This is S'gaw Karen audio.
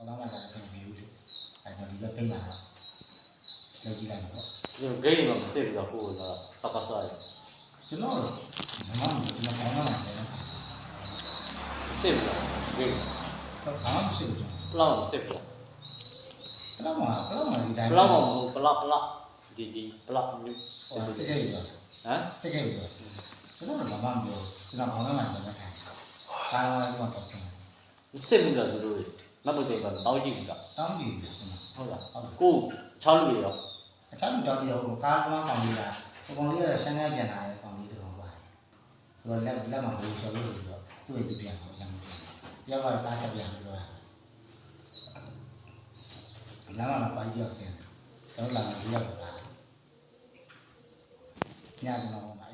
လီၤမးဒီး အဆင်မပြေဘူးလေ, အကလီၤပ့ၤနီၣ်လီၤ, လၢကံလၢန့ၣ်လီၤ, ဂ့ၤလီၤ မ့ၢ်စ့ၢ်ကီးလီၤ ကိၣ်လီၤ စီကီၢ်စီအံၤ, ကနီၤလီၤ, မ့ၢ်မ့ၢ်ကနီၤလီၤ, မ့ၢ်စ့ၢ်ကီးလီၤ, ဂ့ၤ, ပလီၢ်မ့ၢ်စ့ၢ်ကီးလီၤ, ပလီၢ်မ့ၢ်မ့ၢ် ပလီၢ်ပလီၢ်, ဒ်ဒ် ပလီၢ်မ့ၢ်, စ့ၢ်ကီးလီၤ, စ့ၢ်ကီးလီၤ, ကနီၤလီၤမ့ၢ်မ့ၢ်, ကနီၤလီၤမ့ၢ်မ့ၢ်, ပလီၢ်မ့ၢ်မ့ၢ်, စ့ၢ်မ့ၢ်လီၤဒ်ဒ်, မ့ၢ်ပတဲဘၣ် တၢ်အိၣ်ကံၢ်ကဒီး, တၢ်အိၣ်ကံၢ်ကဒီး, ကိၣ်, ဆါလူၤလံလီၤ, အဆါလူၤကဒီးလံလီၤ, ကါကမၤပှၤလံလီၤ, ပှၤလံလီၤ ဆါန့ၢ်ပျဲနၤလီၤ ပှၤလံတဂီၤဘၣ်, လၢလၢမၤပှၤလံလီၤလီၤ, သူၣ်ဝဲတပျဲနၤ, ပျဲဘၣ်တၢ်ဆါပျဲနၤလီၤ, လၢမၤလီၤပှၤယီၤစဲး, တၢ်အိၣ်လၢမၤလီၤပှၤ, ညါတနီၤ